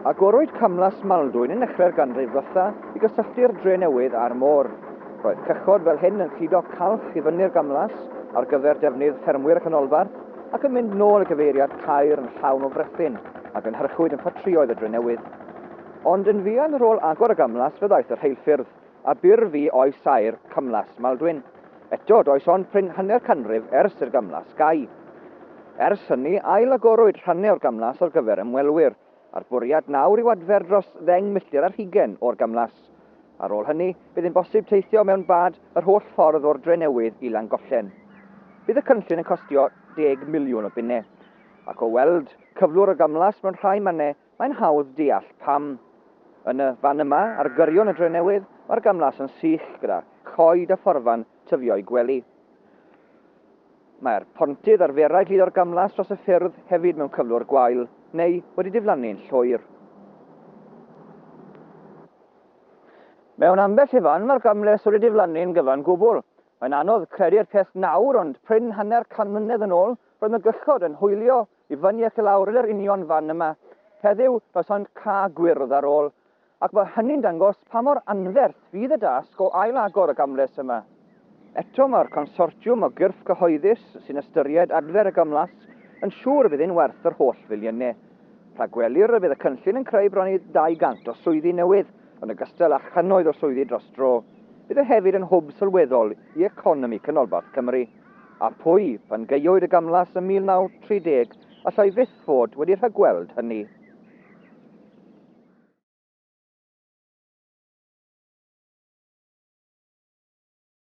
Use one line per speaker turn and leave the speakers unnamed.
Agorwyd camlas Maldwyn yn nechrau'r ganrif ddiwetha i gysylltu'r Dre Newydd â'r môr. Roedd cychod fel hyn yn cludo calch i fyny'r gamlas ar gyfer defnydd ffermwyr y canolbarth ac yn mynd nôl i gyfeiriad Caer yn llawn o frethyn a gynhyrchwyd yn ffatrïoedd y Dre Newydd. Ond yn fuan ar ôl agor y gamlas fe ddaeth y rheilffyrdd, a byr fu oes aur camlas Maldwyn. Eto, does ond prin hanner canrif ers i'r gamlas gau. Ers hynny, ail-agorwyd rhannau o'r gamlas ar gyfer ymwelwyr, a'r bwriad nawr yw adfer dros ddeng milltir ar hugain o'r gamlas. Ar ôl hynny, bydd yn bosib teithio mewn bad yr holl ffordd o'r Drenewydd i Langollen. Bydd y cynllun yn costio deg miliwn o bunnau. Ac o weld cyflwr y gamlas mewn rhai mannau, Mae'n hawdd deall pam. Yn y fan yma, ar gyrion y Drenewydd, mae'r gamlas yn sych gyda choed a phorfa'n tyfio'i gwely. Mae'r pontydd arferai gludo'r gamlas dros y ffyrdd hefyd mewn cyflwr gwael, neu wedi diflannu'n llwyr. Mewn ambell i fan, mae'r gamles wedi diflannu'n gyfan gwbl. Mae'n anodd credu'r peth nawr, ond prin hanner can mlynedd yn ôl, roedd 'na gychod yn hwylio I fyny ac i lawr yn yr union fan yma. Heddiw, does ond ca gwyrdd ar ôl, ac mae hynny'n dangos pa mor anferth fydd y dasg o ail-agor y gamles yma. Eto, mae'r consortiwm o gyrff cyhoeddus sy'n ystyried adfer y gamlas yn siŵr y bydd hi'n werth yr holl filiynau. Rhagwelir y bydd y cynllun yn creu bron i 200 o swyddi newydd, yn ogystal â channoedd o swyddi dros dro. Bydd e hefyd yn hwb sylweddol i economi canolbarth Cymru. A phwy, pan gaewyd y gamlas ym 1930, allai fyth fod wedi rhagweld hynny?